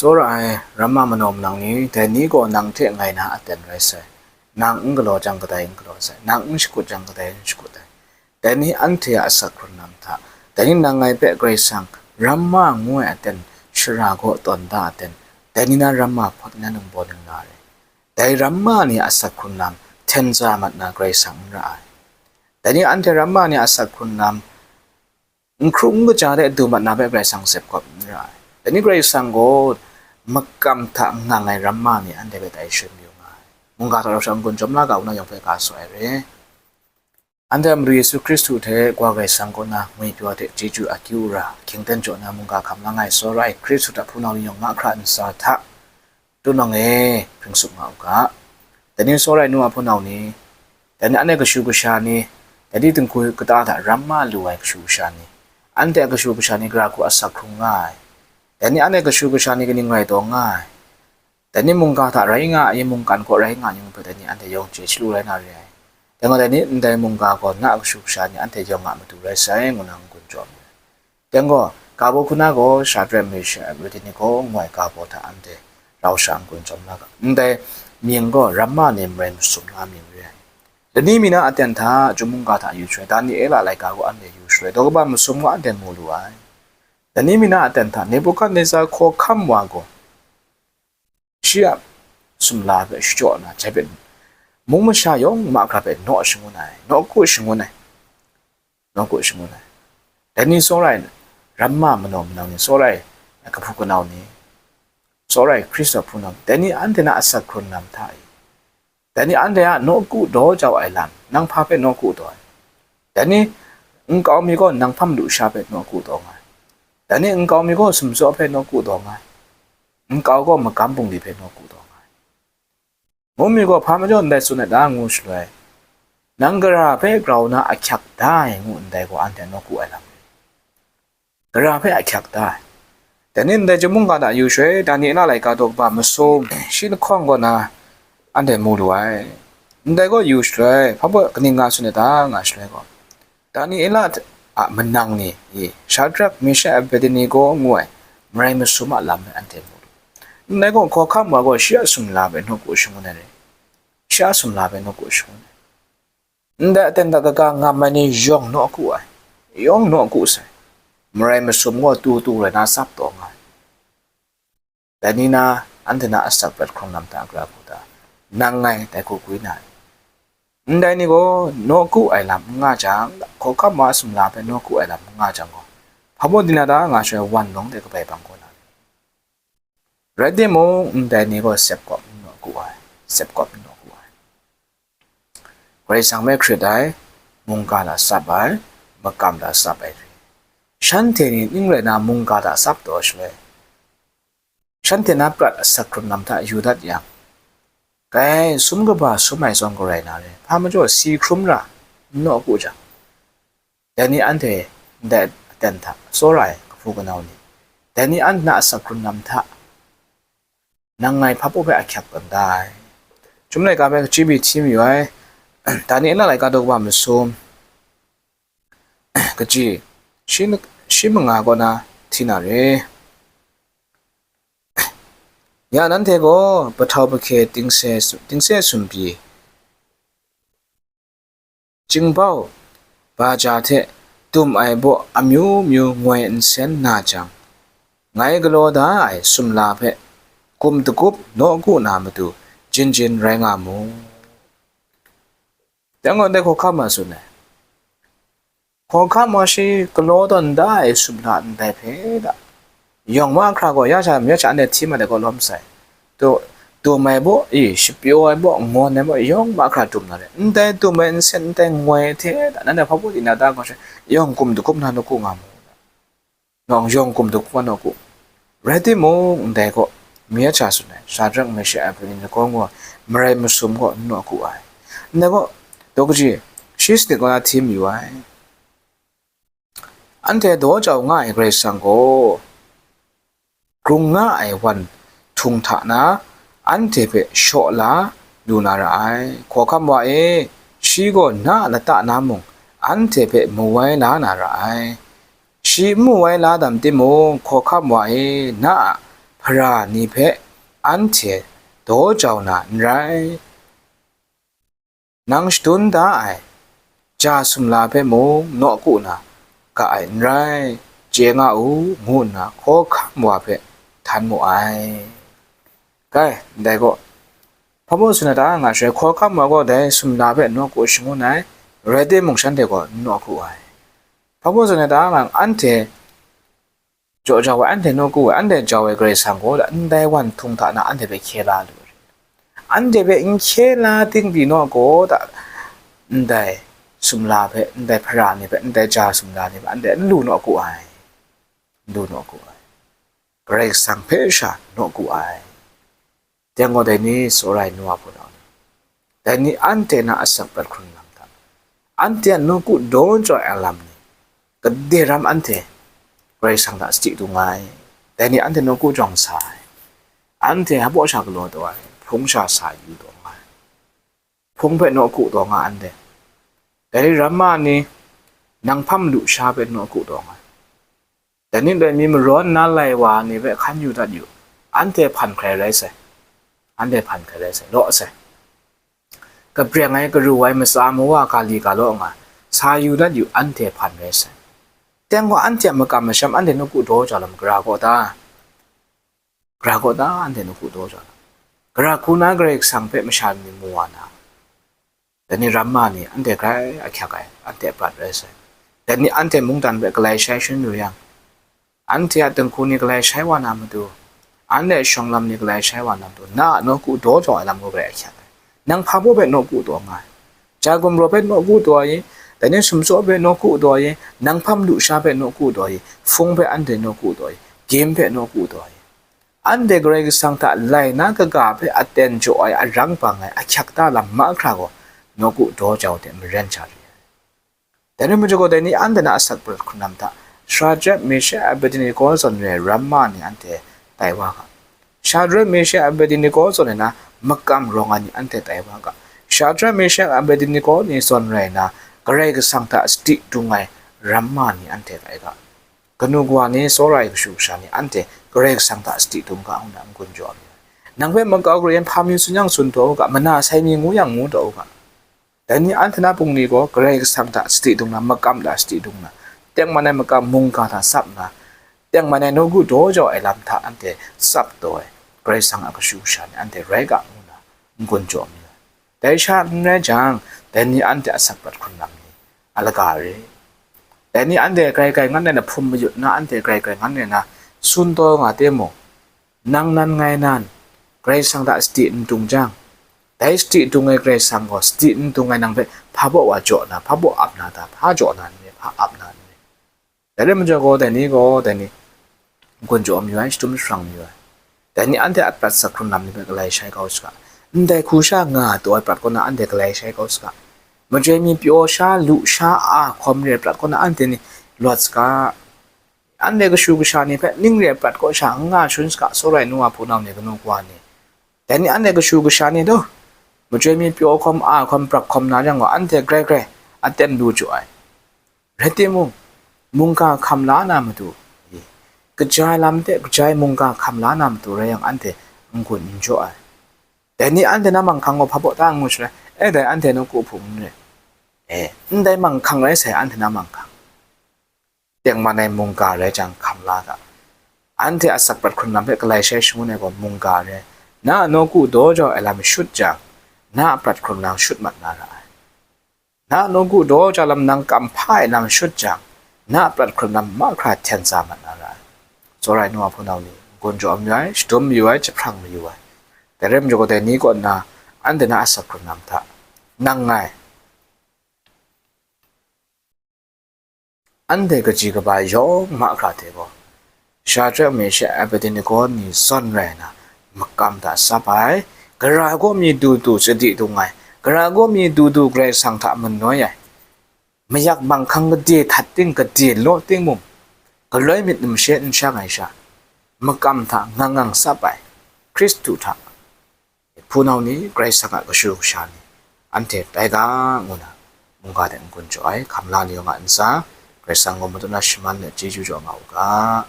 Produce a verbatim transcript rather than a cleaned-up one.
Tsawra ai ramma manaw manang ni, dai ni gaw nang hte ngai na aten rai sai. Nang n galaw jang kadai n galaw sai, nang n shakut jang kadai n shakut ai. Dai ni anhte a asak hkrun lam hta, dai ni nang ngai hpe Karai Kasang ramma ngu ai aten shara gaw tawn da aten, dai ni na ramma hpawt na ningbaw ningla re. Dai ramma ni a asak hkrun lam hten za mat na Karai Kasang n ra ai. Dai ni anhte ramma ni a asak hkrun lam n hkru n kaja de du mat na hpe Karai Kasang sep kawp n ra ai. Dai ni Karai Kasang gaw makam hta ngang ai ramma ni anhte hpe tai sharin mayu nga ai. Mungga hta rau sha n-gun jawm la ga, wunau yawng hpe ga saw ai re. Anhte a Madu Yesu Hkristu hte Wa Karai Kasang kaw na ngwipyaw hte chyeju akyu ra, hkying ten jaw na mungga hkam la nga ai tsawra ai Hkristu hta hpunau ni yawng mahkra ntsa hta, tunawng e, hpring tsup nga u ga. Dai ni tsawra ai nu a hpunau ni, dai ni anhte kashu kasha ni, dai ni dinghku kata hta ramma lu ai kashu kasha ni, anhte a kashu kasha ni gara hku asak hkrung nga ai. Dai ni anhte kashu kasha ni kaning rai taw nga ai. Dai ni mungga hta rai nga ai, mungkan kaw rai nga ai ni hpe dai ni anhte yawng chye chyalu rai na re ai. Dai gaw dai ni ndai mungga gaw na a kashu kasha ni anhte yawng a matu rai sai, ngu na n-gun jawm ai. Dai gaw, ga baw hku na gaw Shadrak, Meshak, Abednego ngu ai ga baw hta anhte rau sha n-gun jawm la ga. Ndai mying gaw ramma ni marai masum na mying re ai. Dai ni mi na aten hta chyum mungga hta yu shaloi, Daniela laika gaw anhte yu shaloi, daw kaba masum gaw anhte mu lu ai. Dai ni mi na aten hta Nebukadnezar hkawhkam wa gaw, shi a sumla hpe shachyaw nna, jai hpe mung masha yawng mahkra hpe naw shangun ai, naw ku shangun ai, naw ku shangun ai. Dai ni tsawra ai ramma manaw manang ni, tsawra ai kahpu kanau ni, tsawra ai Hkristu a hpunau ni, dai ni anhte na asak hkrun lam hta e, dai ni anhte a naw ku daw jau ai lam, nang hpa hpe naw ku taw ai? Dai ni nkau mi gaw nang hpa madu sha hpe naw ku taw nga ai. Dai ni nkau mi gaw sumtsaw hpe naw ku taw nga ai. Nkau gaw magam bungli hpe naw ku taw nga ai. Ngu mi gaw, hpa majaw ndai tsun ai ta ngu shaloi, nang gara hpe grau na ahkyak da ai ngu ndai gaw anhte naw ku ai lam re. Gara hpe ahkyak da ai. Dai ni ndai chyum mungga hta yu shaloi, Daniela laika daw kaba masum, shi lahkawng kaw na anhte mu lu ai. Ndai gaw yu shaloi, hpa baw kaning nga tsun ai ta nga shaloi gaw, Daniela a manang ni, i, Shadrak, Meshak, Abednego ngu ai marai masum a lam hpe anhte mu lu. Ndai gaw, hkawhkam wa gaw shi a sumla hpe naw ku shangun ai re. Shi a sumla hpe naw ku shangun ai. Ndai aten hta kaga ngam ai ni yawng naw ku ai, yawng naw ku sai. Marai masum gaw tu tu rai na tsap taw nga ai. Dai ni na, anhte na asak prat hkrung lam hta gara hku ta, nang ngai dai hku gwi na ai. Ndai ni gaw naw ku ai lam n nga jang, hkawhkam wa a sumla hpe naw ku ai lam n nga jang gaw, hpa baw di na ta nga shaloi, wan lawng de kabai bang kaw na ni? Rai timung, ndai ni gaw sep kawp n naw ku ai, sep kawp n naw ku ai. Karai Kasang hpe hkrit ai, mungga hta tsap ai, makam hta tsap ai re. Shanhte ni ning rai na mungga hta tsap taw shaloi, shanhte na prat asak hkrun lam hta yu dat yang, kai sum kaba sum ai zawn garai na re, hpa majaw si hkrum ra n naw ku jang, dai ni anhte ndai aten hta tsawra ai kahpu kanau ni, dai ni anhte na asak hkrun lam hta, nang ngai hpa baw hpe ahkyak tawn da ai. Chyum laika hpe kaji mi hti mayu ai, Daniela laika daw kaba masum, kaji, shi, shi manga kaw na hti na re. Ya nanhte gaw pahtau pahkye tingse, tingse sumpi, Jingbau, baja hte dum ai baw amyu myu ngoi nsen na jang, ngai galaw da ai sumla hpe gum dagup naw ku na matu jin jin rai nga mu. Dai gaw ndai hkawhkam wa tsun ai. Hkawhkam wa shi galaw tawn da ai sumla ndai hpe da. Yawng mahkra gaw ya sha, ya sha anhte hti mat ai gaw lawm sai. Tu, dum ai baw, i, shapyaw ai baw, ngawn ai baw, yawng mahkra dum na re. Ndai dum ai nsen, ndai ngoi hte, da, nanhte hpa baw di na ta gaw she, yawng gum dagup na naw ku nga mu. Nawng yawng gum dagup na naw ku. Rai timung, ndai gaw, mi ya sha tsun ai, Shadrak, Meshak, Abednego gaw, marai masum gaw n naw ku ai. Ndai gaw, daw kaji, shi sanit kaw na hti mayu ai. Anhte daw jau nga ai Karai Kasang gaw, grung nga ai wan htung hta na anhte hpe shaw la lu na ra ai. Hkawhkam wa e, shi gaw na a lata na mung anhte hpe mu wai la na ra ai. Shi n mu wai la dam timung, hkawhkam wa e, na a hpara ni hpe anhte daw jau na n rai. Nang shadun da ai ja sumla hpe mung nawku na ga ai n rai, chye nga u, ngu nna hkawhkam wa hpe htan mu ai. Kai, ndai gaw, hpa baw tsun na ta nga shaloi, hkawhkam wa gaw dai sumla hpe nawku shangun ai, rai timung, shanhte gaw n nawku ai. Hpa baw tsun na ta nga, anhte jaw jau ai, anhte nawku ai, anhte jau ai Karai Kasang gaw, ndai wan htung hta na anhte hpe hkye la lu ai. Anhte hpe n hkye la ting pyi nawku ta, ndai sumla hpe, ndai hpara ni hpe, ndai ja sumla ni hpe anhte n lu nawku ai, n lu nawku ai. Karai Kasang hpe sha nawku ai. Dai gaw dai ni, tsawra ai nu wa hpunau ni, dai ni anhte na asak prat hkrun lam hta, anhte a nawku daw jau ai lam ni, gade ram anhte Karai Kasang hta sadi dung ai. Dai ni anhte nawku jawng sa ai, anhte hpa baw sha galaw taw ai, hpung sha sa yu taw nga ai, hpung hpe nawku taw nga anhte. Dai ni ramma ni, nang hpam lu sha hpe nawku taw nga ai. Dai ni dai mi marawn nna lai wa ni hpe hkan yu dat yu, anhte hpan hkrai rai sai, anhte hpan hkrai rai sai, law sai. Kapreng ai, karu ai, matsa mawa, ga li ga law nga, sa yu dat yu, anhte hpan rai sai. Teng gaw, anhte a makam masham, anhte nawku daw jau lam gara kaw ta? Gara kaw ta, anhte nawku daw jau lam? Gara hku na Karai Kasang hpe masha ni mu wa na, dai ni ramma ni anhte grai ahkyak ai, anhte a prat rai sai. Dai ni anhte mungdan hpe galai shai shangun yu yang, anhte a dinghku ni galai shai wa na matu, anhte a shawng lam ni galai shai wa na matu, na a nawku daw jau ai lam gaw grai ahkyak ai. Nang hpa baw hpe nawku taw nga ai? Ja gumraw hpe nawku taw ai, dai ni sumtsaw hpe nawku taw ai, nang hpam lu sha hpe nawku taw ai, hpung hpe anhte nawku taw ai, gyim hpe nawku taw ai. Anhte Karai Kasang hta lai na kaga hpe aten jaw ai, arang bang ai, ahkyak ta lam mahkra gaw, nawku daw jau hte maren sha ri ai. Dai rai majaw gaw, dai ni anhte na asak prat hkrun lam hta, Shadrak, Meshak, Abednego zawn re ai ramma ni anhte tai wa ga. Shadrak, Meshak, Abednego zawn re na makam rawng ai ni anhte tai wa ga. Shadrak, Meshak, Abednego ni zawn rai na, Karai Kasang hta sadi dung ai ramma ni anhte tai ga. Kanu kawa ni, tsawra ai kashu kasha ni, anhte Karai Kasang hta sadi dung ga, ngu na n-gun jaw ai. Nang hpe makau gara yan hpa mi tsun yang tsun taw u ga, mana sai mi ngu yang ngu taw u ga. Dai ni anhte na bungli gaw Karai Kasang hta sadi dung na, makam hta sadi dung na, tengman ai makam mungga hta tsap nna, tengman ai nawku daw jau ai lam hta anhte tsap taw ai, Karai Kasang a kashu kasha ni anhte rai ga, ngu na n-gun jaw mi ai. Dai sha n rai jang, dai ni anhte asak prat hkrun lam ni a laga re. Dai ni anhte grai grai ngan ai na hpum mayut na, anhte grai grai ngan ai na tsun taw nga timung, nang nan ngai nan, Karai Kasang hta sadi n dung jang, dai sadi dung ai Karai Kasang gaw sadi n dung ai nang hpe hpa baw wa jaw na, hpa baw ap na ta, hpa jaw na n re, hpa ap na n re. Dai rai majaw gaw, dai ni gaw, dai ni n-gun jaw mayu ai, shadum jahprang mayu ai. Dai ni anhte a prat asak hkrun lam ni hpe galai shai kau saga. Ndai hku sha nga taw ai prat kaw na anhte galai shai kau saga. Majoi mi pyaw sha, lu sha, a hkawm re ai prat kaw na anhte ni lawt saga. Anhte kashu kasha ni hpe ning re ai prat kaw sha n nga shangun saga, tsawra ai nu wa hpunau ni, kanu kawa ni. Dai ni anhte kashu kasha ni taw, majoi mi pyaw hkawm, a hkawm, prak hkawm na jang gaw, anhte grai grai aten lu jaw ai. Rai timung, mungga hkam la na matu, kaja ai lam hte kaja ai mungga hkam la na matu rai yang, anhte n-gun n jaw ai. Dai ni anhte na manghkang gaw hpa baw ta n ngu shaloi, e, dai anhte nawku hpung n re. E, ndai manghkang rai sai, anhte na manghkang. Tengman ai mungga rai jang hkam la ga. Anhte asak prat hkrun lam hpe galai shai shangun ai gaw mungga re. Na a nawku daw jau ai lam shut jang, na a prat hkrun lam shut mat na ra ai. Na a nawku daw jau lam nang kam hpa ai lam shut jang, na a prat hkrun lam mahkra hten sa mat na ra ai. Tsawra ai nu wa hpunau ni, n-gun jaw mayu ai, shadum mayu ai, jahprang mayu ai. Dai rai majaw gaw, dai ni kaw nna anhte na asak hkrun lam hta, nang ngai, anhte kaji kaba yawng mahkra hte gaw, Shadrak, Meshak, Abednego ni zawn rai na, makam hta tsap ai, gara gaw mi du du sadi dung ai, gara gaw mi du du Karai Kasang hta manoi ai, mayak manghkang gade htat ting, gade law ting mung, galoi myit numshe n shang ai sha, makam hta ngang ngang tsap ai, Hkristu hta hpunau ni, Karai Kasang a kashu kasha ni, anhte tai ga, ngu na mungga hte n-gun jaw ai, hkam la ni yawng a ntsa, Karai Kasang gaw madu na shaman let chyeju jaw nga u ga.